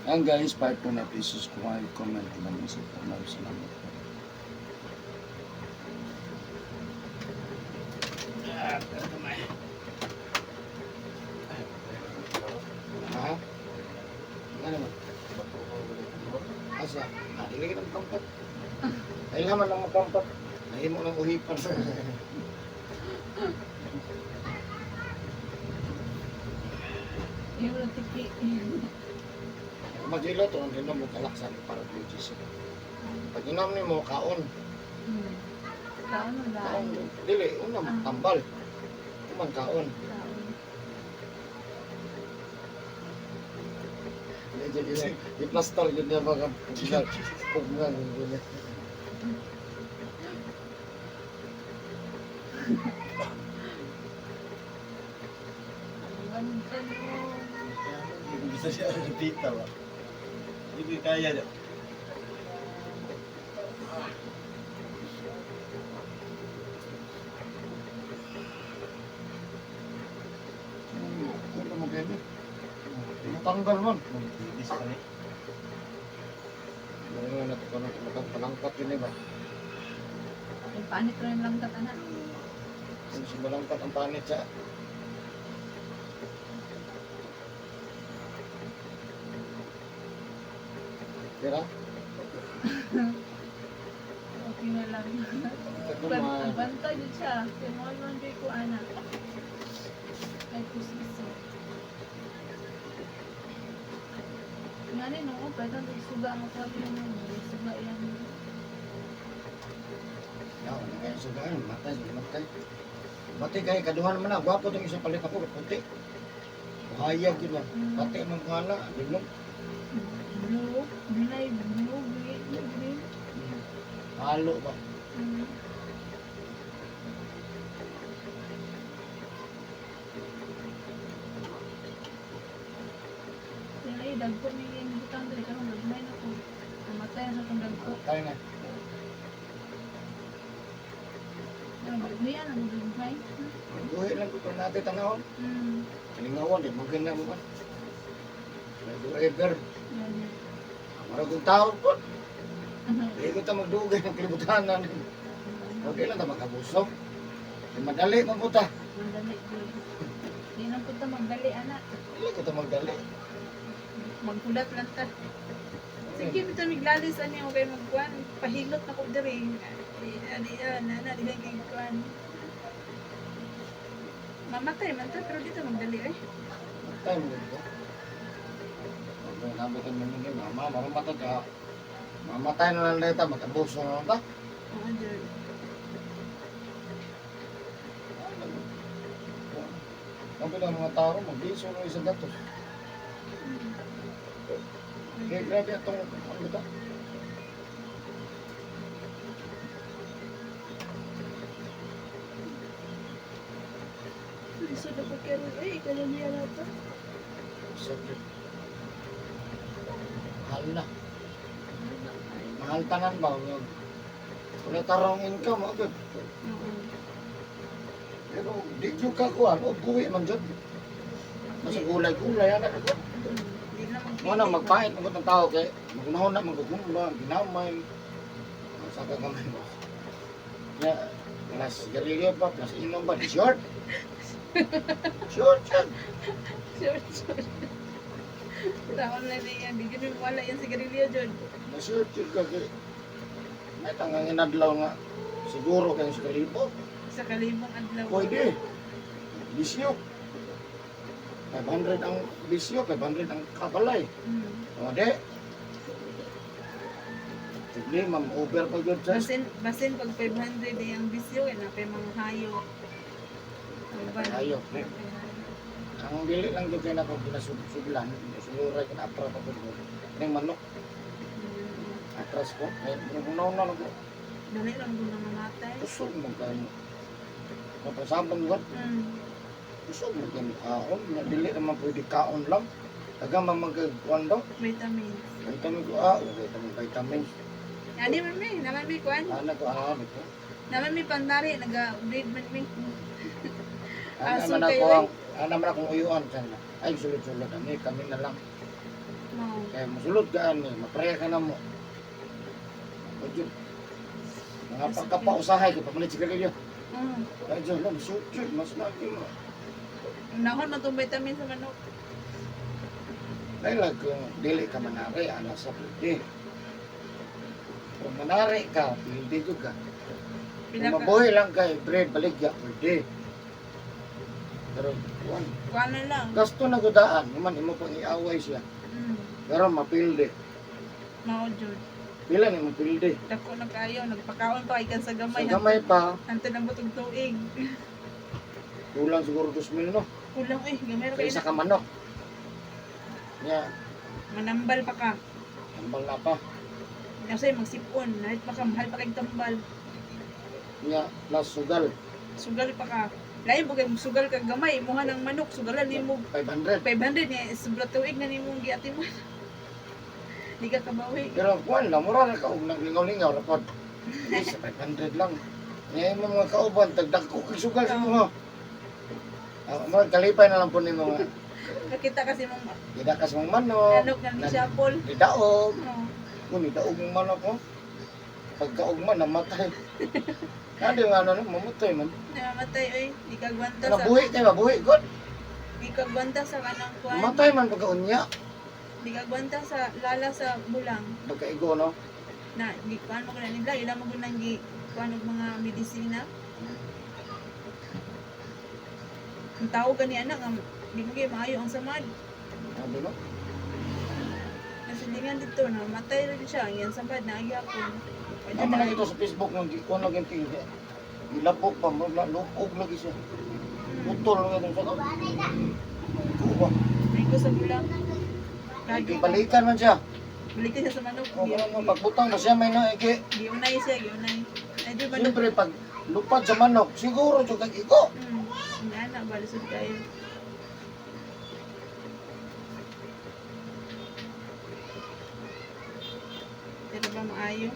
Ayan guys, part 2 na. Please subscribe, comment, and support. Maraming salamat po. Ha? Ano naman? Asa? Ah, dili kita pampat. Ay laman lang mapampat. Nahimo lang uhipan. Yung lang tiki. Magilo to, ang inom mo kalaksan para BGC. Pag inom ni mo, kaon. Kaon na Kaon. daan. Dili, una, tambal. Kuman kaon. Kaon. I-plaster yun niya mga pugnan. Yun niya. Ang ganda mo. Hindi ko bisa siya repita ba? Hindi ko kaya niya. Ano mo kayo? Matanggal man. Magtitis pa rin. Ano nga nato ka nang palangkat yun eh ba? Yung panit rin lang katana. Ano si malangkat ang panit sa. Tira? Okay na lang. Ito man. Ang bantay yun siya. Kaya mo man ko ana. Ay pusiso. Ngani no, pwede ang suga ang sabi mo. Suga yan. Yaw, ano kayo sugaan? Matay, matay. Matay kay kaduhan man na. Gwapo tong isa palit ako, puti. Hayag yun lang. Pati man ko na, bilog. Blue, blue, blue, green, green. Halo ba? Kaya ay, dagko ni yung butang dali karon gagmay na ko. Namatay na sa itong dagko. Tayo na. Buhi na mo gagmay. Buhi lang ko kung natin tanahon. Kalingawan, di mo ganda mo ba? May ever. Yan. Marag kong tao po. Di ko ta magdugay ng kalibutan na. Okay lang ta makabuso. Di madali man po ta. Magdali gyud. Di na po ta magdali ana. Dili ko ta magdali. Maghulat lang ta. Sige, bitaw miglalis ani ako kay magkuan. Pahilot na ko diri. Ani ana na di kay kuan. Mamatay man ta pero dito magdali eh. Tayo mo dito. Sabi ko naman yun, mama, marumatag ka. Mamatay na lang dito, makabuso na lang ta. Oo, jud. Sabi lang mga tao, mag-biso na isang gatos. Kaya grabe atong, ano ba ito? Lisod na po karon eh, kananiya na to. Sakit. Mahal na. Mahal tanan ba? Wala tarong income, okay. Oo. Pero di jud ka kuan, o buhi man jud. Mas gulay-gulay anak ko. Di na Mo na magpahit mo ng tao kay magunahon na magugumba, ginamay. Sa kagamay mo. Ya, plus sigarilyo pa, plus inom pa, di short. Short, short. Sure, sure. Taon na niya, di ganun wala yan sigarilyo jud. Na short jud ka kay may tangang inadlaw nga siguro kay sigarilyo. Sa kalimang adlaw. Pwede. Bisyo. 500 ang bisyo, 500 ang kabalay. O di. Sige, ma'am, over pa yun, sir. Basin, basin pag 500 eh, ang bisyo eh, napay mga hayo. Uban. Hayop, eh. Ang dili lang jud kay nako ginasublan, suluray kan apra pa pud ko. Ning manok atras ko. Ay murag na ko. Dali lang doon na mamatay. Kusog man kayo. Kapasabang ko, kusog man kayo kaon. Na dili naman pwede kaon lang. Taga man magkuan daw. Vitamins. Vitamin ko, ah, vitamin, vitamins. Ani man may, naman may kuan. Ana ko, ah, dito. Naman may pandari, naga-breed man may. Ana Aso man ako kayo, ang, ana man akong uyuan sana. Ay, sulod-sulod ani, kami na lang. Mao. Kaya musulod ka ani, mapraya ka na mo. O jud. Mga pagkapausahay kay pamalit sigarilyo. Kaya dyan lang, sukjud, mas lagi mo. Unahon man tong vitamin sa manok. Dahil lang kung dili ka manari, ana sa pwede. Kung manari ka, pwede jud ka. Kung Pila ka mabuhi lang kay bread, baligya, pwede. Pero, kuan, kuan na lang. gasto na gudaan, naman imo pang iaway siya. Pero mapilde. Mao jud. Pila ni mapilde. Dako na kayo, nagpakaon pa ikan sa gamay. Sa gamay pa, Hantod ang butog tuig. kulang siguro 2,000 no. Kulang eh, gamay ra Sa kayo. isa ka manok. Nya, Manambal pa ka. tambal na pa. Kasi magsipon, nalit pa ka, mahal pa kay tambal. Nya, plus sugal, Sugal pa ka. Lain po kay sugal ka gamay, imuha ng manok, sugalan nimo 500. 500 niya sobra tuig na nimong giatiman. Di ka kabawi. Pero kuan lang, mura na ka og naglingaw-lingaw rapod. Hindi, sa 500 lang. Ngayon mo mga kauban, tagdagko kay sugal sa mga. Ah, murag kalipay na lang po ni mga Nakita kasi mong gidakas mong manok, manok nga ni Shapol. gidaog, Oh. kung gidaog mong manok ko. Pagkaog man, namatay. Nadi nga ano, mamutay man. Namamatay oy, di ka gwanta sa Nabuhi kay mabuhi god. di ka gwanta sa kanang kuan. Mamatay man pagkaunya, Di ka gwanta sa lala sa bulang pagkaigo no. na gi kuan mo na nila ila mo nang gi kuan og mga medisina. Ang tao gani anak ang di mo gyud maayo ang samad. Sabi no. Nasilingan dito na matay rin siya ang iyang samad na gyapon. Naman lang ito sa Facebook nung gikuan lagi ang tingin. Gilabok pa mo lukog lagi siya. Putol lagi itong sa. Kuba. Ay ko sa bulang. Lagi Balikan man siya. balikan siya sa manok. O ganun mo pagbutang na siya may naigi. Giunay siya, giunay. Ay di manok. Siyempre pag lupad sa manok, siguro jud kag igo. Nga na balisod kayo. Pero ba maayo?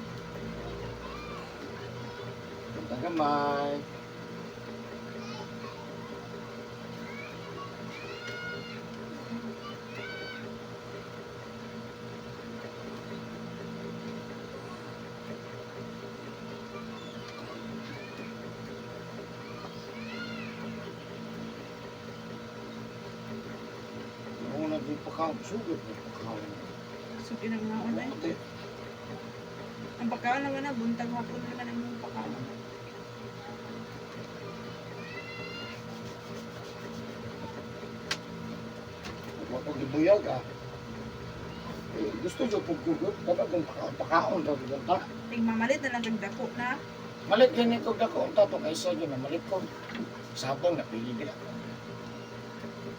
Punta gamay. Una di pakaon, sugod na pakaon. So pinagmaon ay. Puti. Ang pagkaon naman na, buntag hapon naman ang mong pagkaon. Wa ko gibuyag ah. Eh, gusto jud pug kugot, dapat kung pakaon, pakaon ra jud ta. Tigmamalit na lang kag dako na. Malit gani ko dako unta to kaysa jud na malit ko. Sabong na pili gid.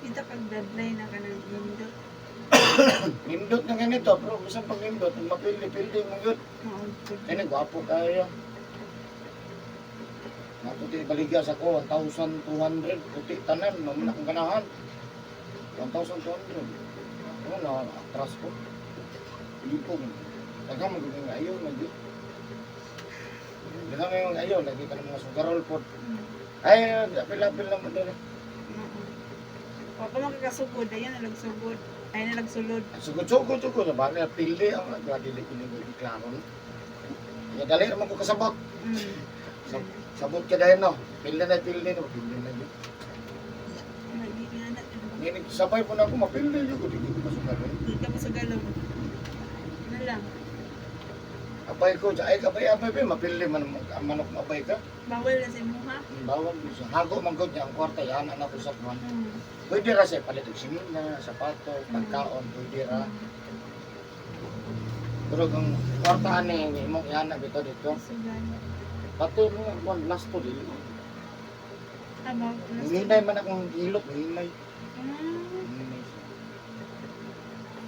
Kita kag bloodline na kanang nindot. Nindot na ganito, pero bisan pag nindot, mapili-pili mo yun. Mao. Kaya gwapo kayo. Naputi baligya sa ko, 1,200. Puti tanan, mamuna akong ganahan. 1,200. Ano na, atras ko. Lipong. Daghang mo nga ayaw na yun. Daghang mo ayaw, lagi ka ng mga sugarol po. Ay, apil-apil na mo dali. Wa pa makakasugod, ayan na nagsugod. Ay na nagsulod. Sugod-sugod, sugod. Baka pili ang dili ko nang klaro. No? Kaya dali naman ko kasabot. Sabot ka dahil no. Pili na, pili no. Pili na yun. Lagi nga na. Ngayon, sabay po na ako, mapili yun. Hindi ko masugalon. Hindi ka masugalon. Ano lang. Abay ko, ay abay, abay, abay, mapili man ang manok mabay ka. Bawal na sa imuha. Bawal mo siya. Hago man gud niya ang kwarta, yan anak ko sa kuwan. Pwede ra siya palit og sinina, sapato, pagkaon, pwede ra. Pero kung kwarta ani imong ihana bitaw dito, Sugal. pati mo ang kuwan last to dili. Ah, bawal. Hinay man akong hilot, hinay. Hinay siya.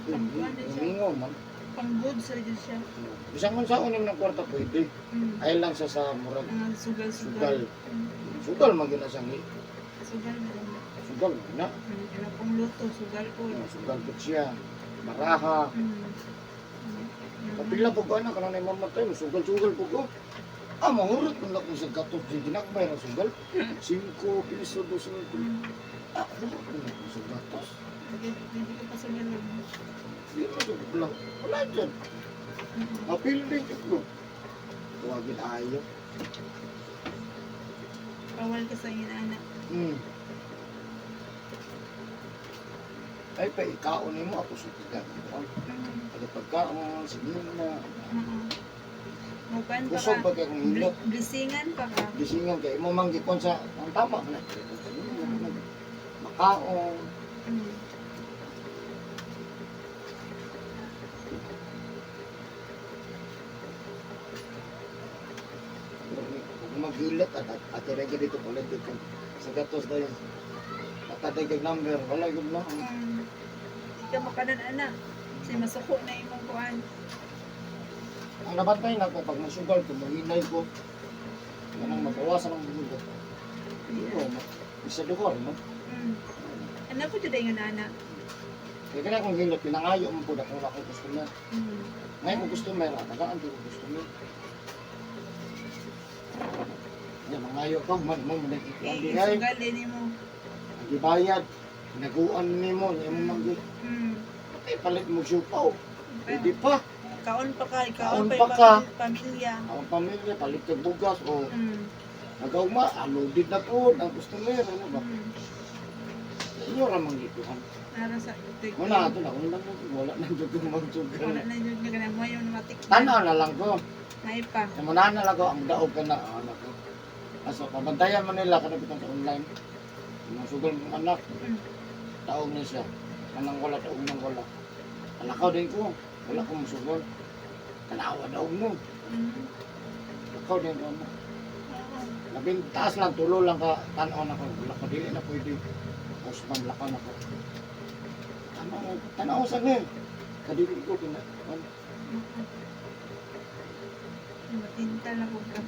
Pangkuwan din siya. Hingaw man. Pang goods ra jud siya. Bisan kung sa unim ng kwarta pwede. Ay lang siya sa murag Mga sugal. sugal-sugal. Sugal man gyud na siyang Sugal na lang. sugal man na. Ano pong luto, sugal po. Sugal po siya. Baraha. Kapila po ko anak, kanang mamatay, sugal-sugal po ko. Ah, mahurot man lang ko sa gatos di ginagmay ra sugal. 5 piso, 2 Ah, hurot man lang ko sa gatos. Hindi ka pa sugal. Di man ko Tublaw. Wala dyan. Mapildi jud ko. Tuwagin ayo. Bawal ka sa inana. Ay, pa ikaon nimo ako sa tiga. Pag pagkaon, sige na. Oo. Mukan pa Busog ka. ba kay kung hilot? Blisingan pa ka. Gisingan kay imo man gikon sa ang tama na. Makaon. Kung maghilot at at at dito ulit dito sa gatos dayon. Ataday kay number, wala gyud na. Di ka makanan ana. Kasi masuko na imong kuan. Ang nabantay na ko pag masugal ko mahinay ko. Kanang mabawasan ang bulot. Iyo, isa duhor mo. Ano po jud ingon ana? Kaya kaya kung hilot pinangayo mo po ako akong customer. Ngayon kung customer, tagaan ko customer. Ya, mangayo ko, man mo man Eh, ang bigay, isugal din nimo. ang gibayad, naguan nimo, imo man gyud. Ay palit mo siupaw. Pwede pa. Kaon pa ka, Kaon kaon pa pa yung ka. pamilya. Ang pamilya palit kag bugas o nagauma, aludid na po ang customer, ano ba? Inyo ra man gituhan. Nara sa Muna ato na, wala na, wala na jud ko magsugal. Wala na jud nga kanang mo yung matik. Tanaw na lang ko. Nay pa. Muna na lang ko, ang daog ka na, ano ko. Aso, pabantayan mo nila kada bitang sa online. Mga sugal mong anak, taog ni siya. Anang wala, taog nang wala. Alakaw din ko, wala ko musugal. Tanawa daog mo. Lakaw din ko anak. Oo. Labing taas lang, tulo lang ka, tanaw na ko. Wala ko, dili na pwede. Usman, lakaw na ko. Tanaw, tanaw sa ngayon. Kadili ko, kina, ano. Matinta na po ka.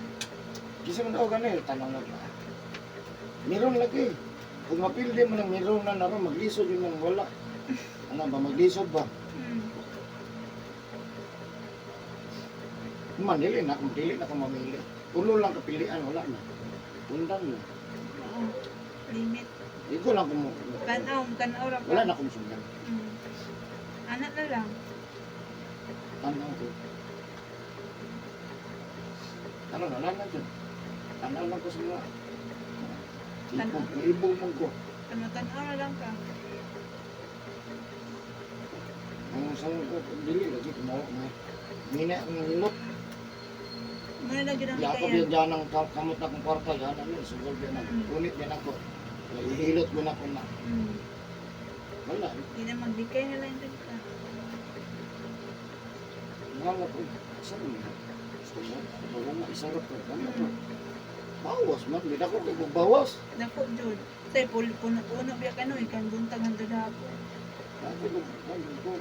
Kasi man daw gani, tanong na ba? Meron lagi. Kung mapildi mo ng meron na naroon, maglisod yun ng wala. Ano ba, maglisod ba? Manili na, kung dili na kung mamili. Ulo lang kapilian, wala na. Undang na. Oo. Limit. Di ko lang kung Tanaw, tanaw ra pa. wala na kung sundan. Anak na lang. Tanaw ko. Tanaw na lang dyan. Tanaw lang ko sa mga. Tanaw. Ibog, ibog mo ko. Tanaw, tanaw na lang ka. Ang sa ko, dili lagi kumawa na. Mina ang hilot. Muna lang yun ang Ya ako hikayan. biya dyan ang kamot na kong kwarta, yan ano, sugal biya na. Punit biya na ko. Ihilot mo na ko na. Wala, eh. Hindi na magbigay na lang din ka. Wala ko. Saan mo? Gusto mo? Wala na, isarap ko. Ano to? Bawas man, hindi na ko kay bawas. Dako, Jud. Say, puno-puno biya ka no, ikan buntag ang dudako. Ako ko, ano ko.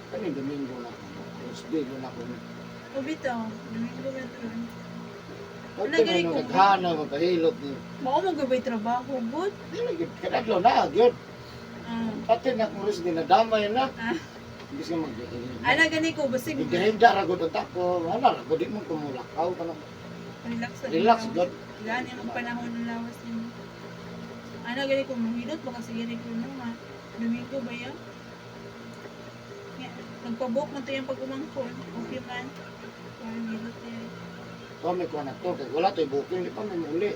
Kani Domingo na ako. Tuesday ko na ako. O bitaw, Domingo ba ito ron? Pag Wala, gani ano, ko. naghana, magpahilot ni. Mao mo gabay trabaho, good. Dili, kadadlo na, gyud. Pati na kung rin dinadamay na. Imbis nga mag Ana gani ko, basig. Igahinda ra gud ang tako. Wala ra gud di mo kumulakaw ka lang. Relax. Sa Relax ikaw. gud. Gani ang panahon ng lawas nimo. Ana gani ko mahilot baka sige rin ko no nga. Domingo ba yan? Nga, nagpabook man to yung pag-umangkon. Okay man. Parang hilot yan. To may kuha na to kay wala toy booking di pa may muli.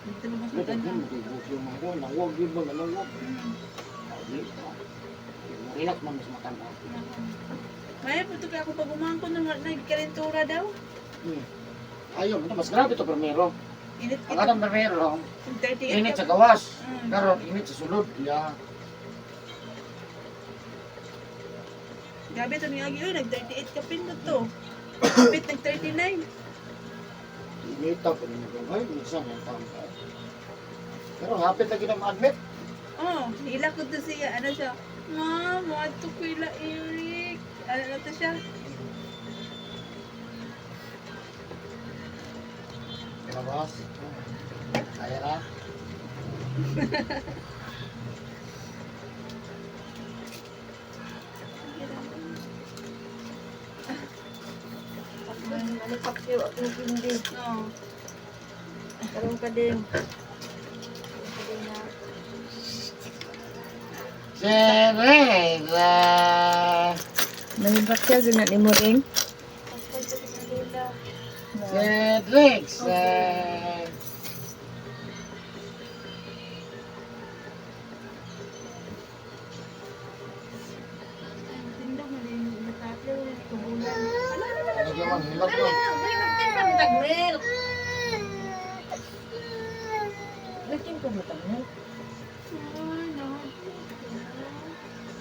Dito ba mas Wala matanaw? mo kay booking man ko nawag gyud ba nawag. Dili ta. Relax man mas matanaw. Maya po ito kaya ako pag umangkon nung nagkalentura daw. Ayo, mas grabe to primero. Init Ang atong primero, 38 init sa gawas. Pero init sa sulod. Yeah. Grabe ito ni Agi, nag 38 ka pindot to. Kapit nag 39. Init ako ni ko. Ay, minsan ang tama. Pero hapit na gina ma-admit. Oh, nilak ko to siya. Ano siya? Ma'am, wato ko ila Eric. Ano na to siya? Diba, boss? Kaya na? Ano pakyo akong kindi. Oo. Karoon ka din. Karoon ka din na. Si Teresa. Manibakya dyan na ni Moring. Paspas sa Lola. Cedric. Ay, tindog mo din yung tatlo. Tubulan. Ano man, hilag man. Nagtimpla mo tag milk. Nagtimpla mo tag milk. Ay, no.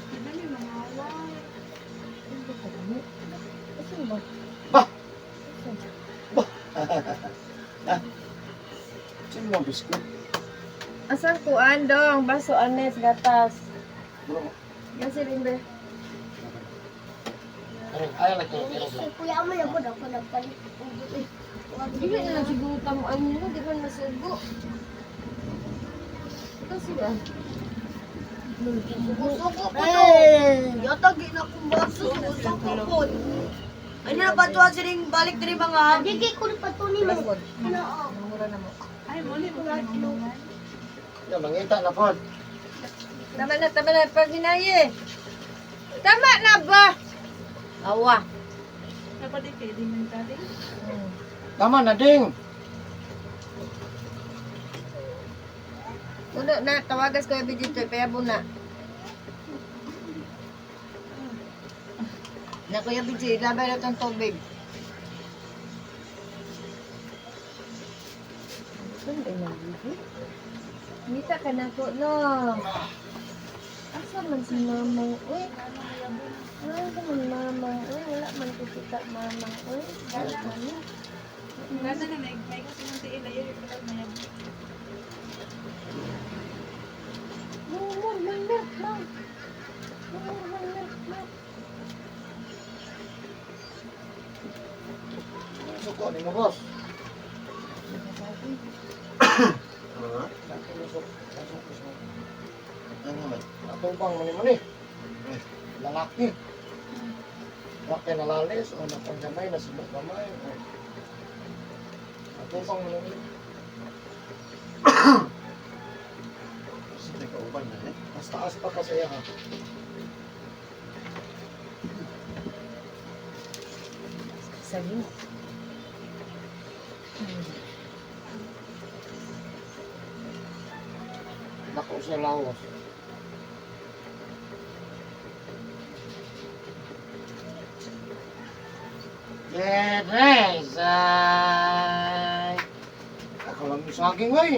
Di ba may mga away? Nagtimpla tag milk. Asa ba? Bah! Bah! Sino mga biskuit? Asan kuan dong? Baso anes gatas. Bro, Yan si Rimbe. ay, ay, like, pero, Kuya mo na po ako nagpalit. Dili na lang siguro tamuan niyo, di ba nasugo? Ito sila. Suko ko to. Yata ginakong baso. Suko ko. Ano na ba tuwa siling balik diri mga? Digi ko pa to nimo. Ano? Mura na mo. Ay, muli mo ka naman. Yan, mangita na po. Tama na, tama na. Pag hinayi. Tama na ba? Awa. Dapat din kayo din yung tatay. Tama na, ding. Uno na, tawagas ko yung dito. Payabo na. Na Kuya BJ, labay na itong tubig. Saan ba yung BJ? Mita ka na ko, no. Asa man si mamang, uy. Asa man mamang, uy. Wala man ko kita mamang, uy. Wala man ni. Gana na, may kasi ng tiil. Ayaw, yung pala mayab. Mumur, man, milk, ma'am. Mumur, man, milk, ma'am. Suko ni mo, boss. Ha? Ano man? Atubang man ni eh. Lalaki. Laki nalalis o napanggamay na subok gamay o atubang man ni. Kasi nagkauban na eh. Mas taas pa kasi ha. Sabi. Dako sa lawas. Teresa. Ako lang yung saging ay.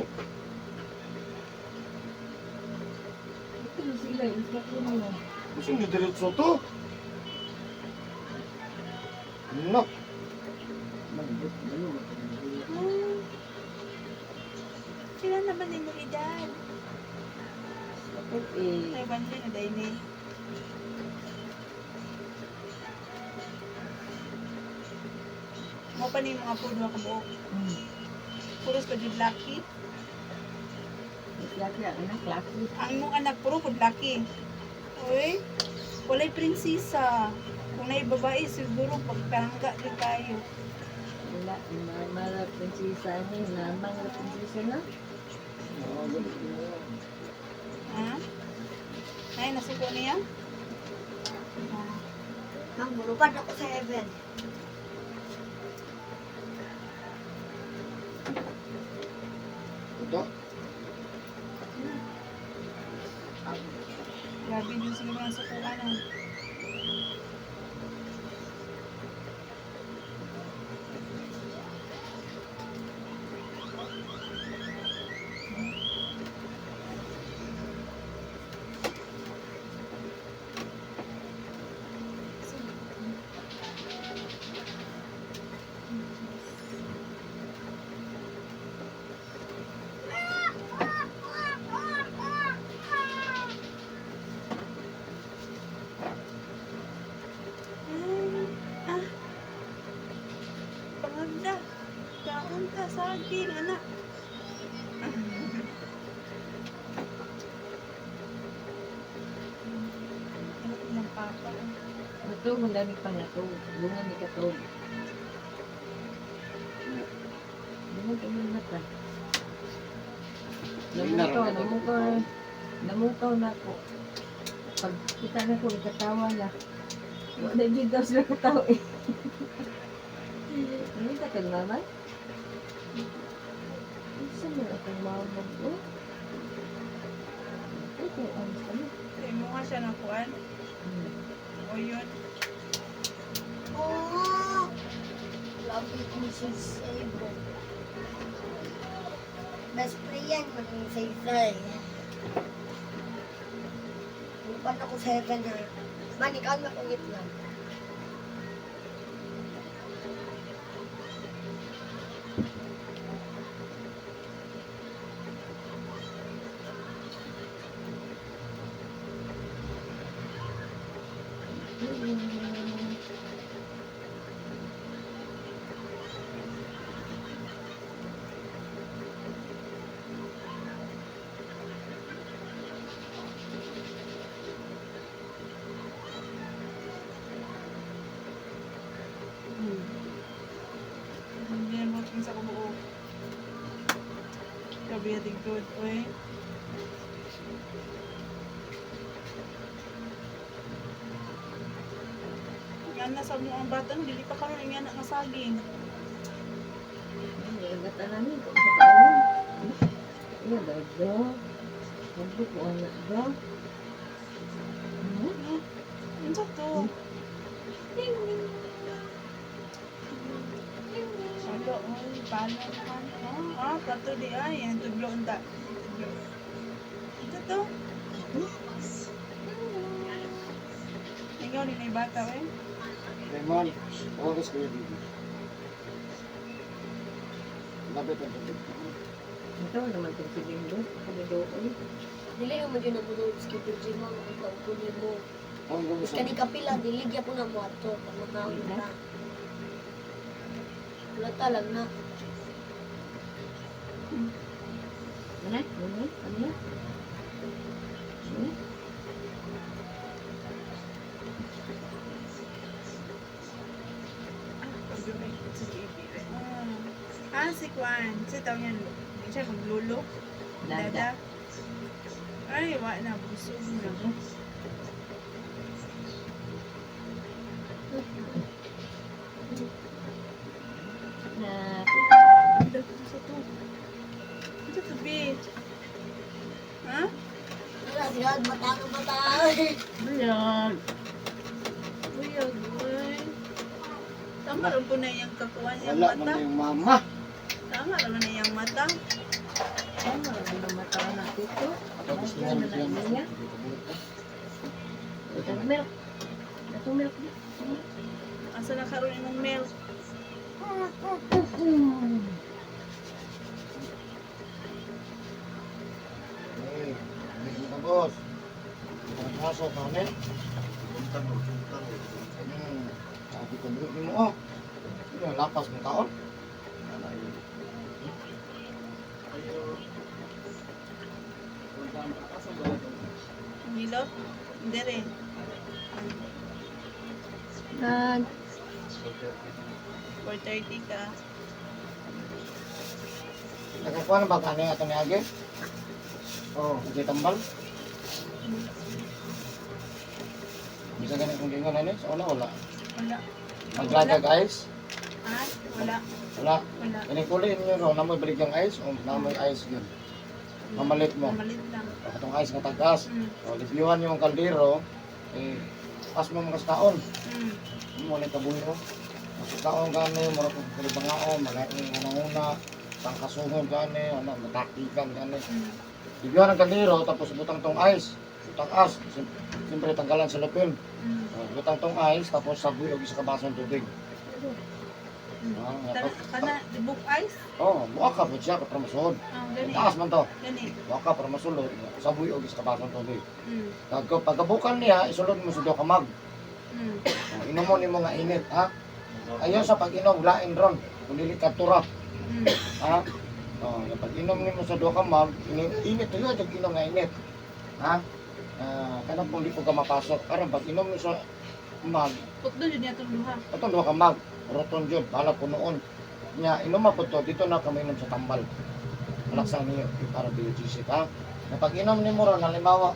Ito sila, instruction mo. Gusto niyo diretso to? No. Sila naman din yung edad. Eh, Ay, bandre na dahil ni. Mo pa ni yung mga puno ka buok. Puros pa jud lucky. Laki ang anak, laki. Ang imong anak puro pud lucky. Uy, walay prinsesa. Kung naay babae siguro pagpangga din kayo. Wala, mama la prinsesa ni, mamang la prinsesa na. Ha? Ay, nasuko niya? Ah. Mang mulupad ako sa heaven. Ito. Grabe din siguro ang sukuan ah. Ay, ah. Pangagda. Kaon ka saging, anak. Ano ng papa? Matug, ang dami pang natug. Bunga ni katog. Bunga kami mata. Namukaw, namukaw. Namukaw na ako. Pag kita na ko katawa na. Wala jud daw sila katawa eh. Nangita kag mama? Unsa man akong mama? Oh. Ay, kung ano sa ano. Kay mo nga siya ng kuan. O yun. Oh, lagi ni Sensei bro. Best friend yan, man ni Sensei. Lupan ako sa heaven ha. Man, ikaw na kong itlog. Hindi na mo sa kubuo. Grabe yung good, oy. Yan na sa mo ang bata, dili pa karon nga na nga saging. Ay, agata namin kung sa taon. Iya, dado. Sabi ko, anak ba? Hmm? Unsa to? Wala, oy, paano naman? Ah, plato di ay, ang tudlo unta. Tudlo. Ito to. Ikaw ni na bata eh. Raymond, oras kayo dito. Lapit ang tubig. Ito naman itong si Lindo. Kami doon. Dili mo dyan ang budol sa kipin mo, ang kaukunin mo. Ang gusto. Kani kapila, dili gyapon na mo ato, pag makaon na. Wala talag na. Ano? Ano? Ano? Ano? Ah, si Kwan. Si tawag niya, hindi siya maglulo. Dada. Dada. Ay, wa na. Busog na. Na, Sa to. Ito to, be. Ha? Wala siya, mata ka mata. Buyag. Uy, agoy. Tama rin po na iyang kakuha niyang Wala man mata. na yung mama. Tama rin na iyang mata. Tama, ano mata na ito? Ato gusto niya Ano na niya? Atong milk. Atong milk. Asa na karon imong milk? Hey, hindi mo tapos. Pagkaso ka ni. Puntang mo, puntang mo. Sabi ko, hindi mo oh. Ano, lapas mo taon? Ano yun? Ayo. Puntang, asa ba ito? Milk? Hindi rin. Nag. 4:30 ka. Nakakuha na ba kani ato ni Age? Oh, hindi tambal. Bisa gani kung gingon ani? Sa una wala. Wala. Maglaga guys. Ha? Wala. Wala. Wala. Kani kulay ninyo ro, namoy balik yung ice o namoy ice yun. Mamalit mo. Mamalit lang. O, katong ice nga tagas. O, libyuhan yung kaldero, eh, pas mo mga kaon. Mo ni kabuhi ro. Mas kaon gani, mura kong kalibangaon, magaing unang-una, pangkasuhon gani, ano, matakikan gani. Libyuhan ang kaldero, tapos butang tong ice. Butang as, siyempre tanggalan sa lupin. O, butang tong ice, tapos sabuy og isa ka basong tubig. Ah, nga, Tara, kana, the book ice? Oh, buka ka po siya, para masuod. Ah, gani. Taas man to. Gani. Buka ka para masulod, sabuy og isa ka basong tubig. Pagkabukan niya, isulod mo sa duha ka mug. Oh, inomon nimo nga init, ha? Ayaw sa pag-inom, lain ron. Kung dili ka tura, ha? Oh, yung pag-inom nimo sa duha ka mug, init, init tuyo jud inom nga init. Ha? Ah, kanang kung di po ka mapasok, karon pag inom mo sa mug, Putdo jud niya itong duha. atong duha ka mug, roton jud, bahala punoon. Nya inom po to, dito na kami inom sa tambal. Malaksang niyo para biologisip, ha? Na pag inom nimo ron, halimbawa,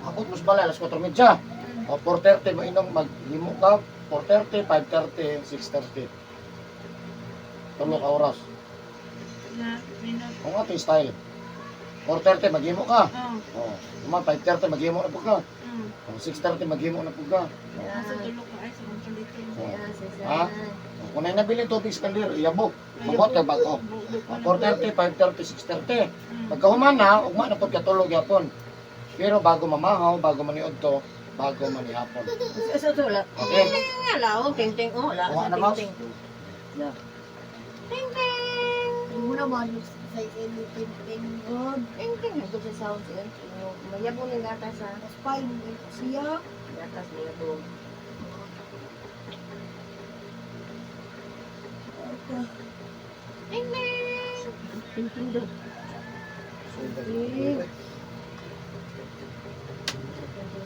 Abot mo sa balay alas 4:30. O 4:30 mo inom maghimo ka 4:30, 5:30, 6:30. Tulo ka oras. Na, minute. Kung ato yung style. 4:30 maghimo ka. Oh. Oh, uma 5:30 maghimo na pud ka. Oh, 6:30 maghimo na pud ka. Nasa tulo ka ay sa kompleto. Oh. Ha? Ha? Oh, kung nay nabili tubig sa kaldero, iyabo. Mabuhat kag bago. Oh, 4:30, 5:30, 6:30. Pagkahuman na, ugma na pud ka tulog yapon. Pero bago mamahaw, bago maniud to, bago manihapon. Sa to la. Okay? Nga lao, ting ting oh, la. Kuha na, mouse. Ting ting. Ting ting. Muna ba sa ini ting god. Ting ting ito sa sound siya. Mayabo ni gatas ha. Mas pa siya. Gatas mayabo. Ting ting. Ting ting daw. Ting ting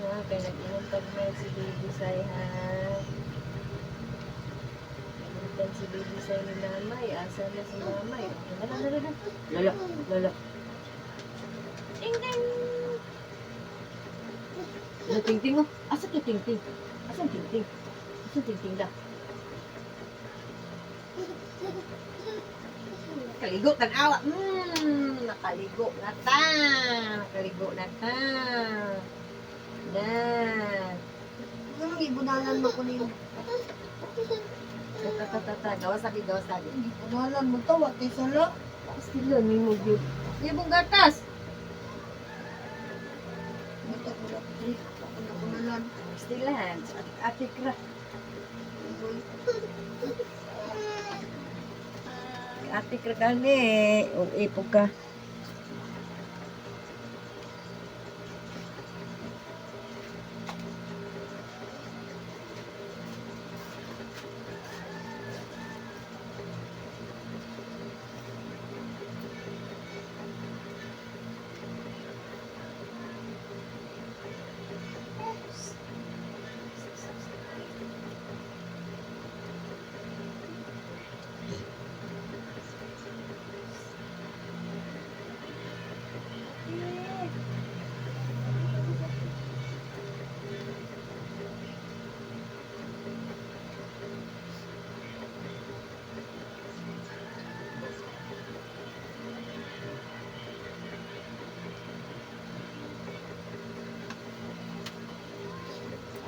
ha, kay nag-inom tag milk si Baby Sai ha. Nag-inom tag si Baby Sai ni Mamay. Asa na si Mamay? Lala, lala, lala. Lala, lala. Ting ting. Lala, ting ting oh. Asa to ting ting? Asa ting ting? Asa ting ting da? Kaligo tanawa. Nakaligo na ta. Nakaligo na ta. Na. Anong ibunalan mo ko niyo? Ta ta ta ta. Gawas lagi, gawas lagi. Ibunalan mo to, wate sala. Sila ni mo gyud. Ibong gatas. Mata ko na tri. Ako na bunalan. Stila hands. Atik ra. Atik ra kani. O ipog ka.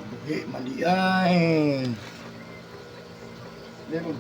Buhi, mali ay. Meron.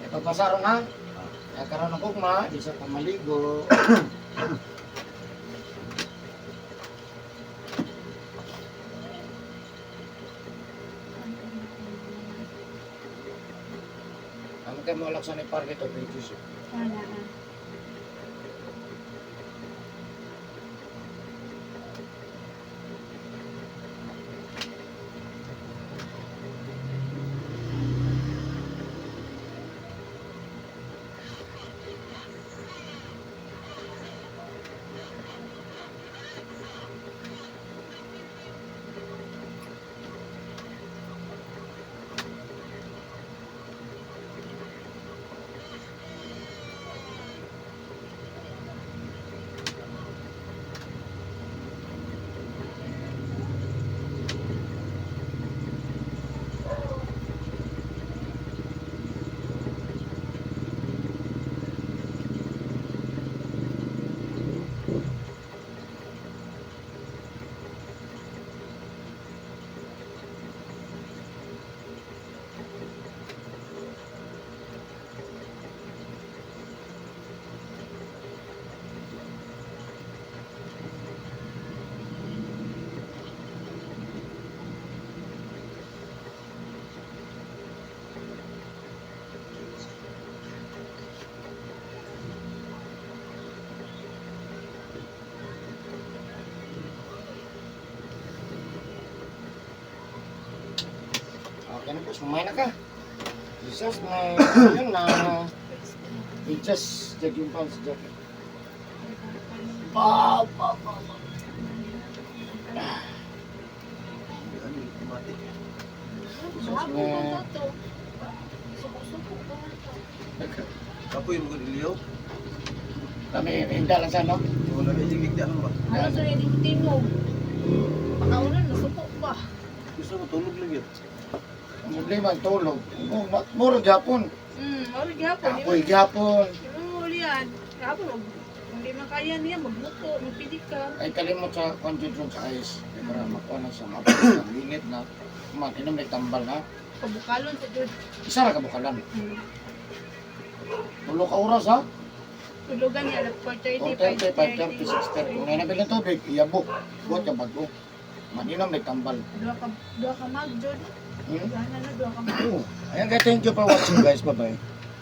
Pagpasaron ha. Nagkaroon ng kugma, di sa pamaligo. Ang kayo mo alak sa ni parke to, pages. Wala na. Okay na po, sumay na ka. Jesus na, yun na. Jesus, jag yung pants, jag. Pa, pa, pa, pa. Ano yung automatic? Jesus Hapon na. man to. Suko-suko pa man to. Kapoy mo iliyaw. Kami, hinda lang sa no? Wala na yung ligda ba? Ano sa yung tinog? Pakaunan, nasuko pa. Gusto mo tulog lang yun. Ang problema, ang tulog. Oh, muro gyapon. Moro gyapon. Kapoy gyapon. Di mo ulian. Gapon, kung di man kaya niya, magluto, magpili ka. Ay kalimot sa concentrate sa ice. Kaya para makuha na sa mapos na init na. Kumakinom na tambal na. Pabukalon sa Diyos. Isa ra ka bukalan. Tulo ka oras ha. Tulugan niya, alas 4:30, 4:30, 5:30, 6:30. Kung nabil ng tubig, iyabo. Buhat ka bago. Maninom na tambal. Duha ka mag, Jod. Hmm? Duha na, duha ka mag. Oo. Ayan guys, thank you for watching guys. Bye-bye.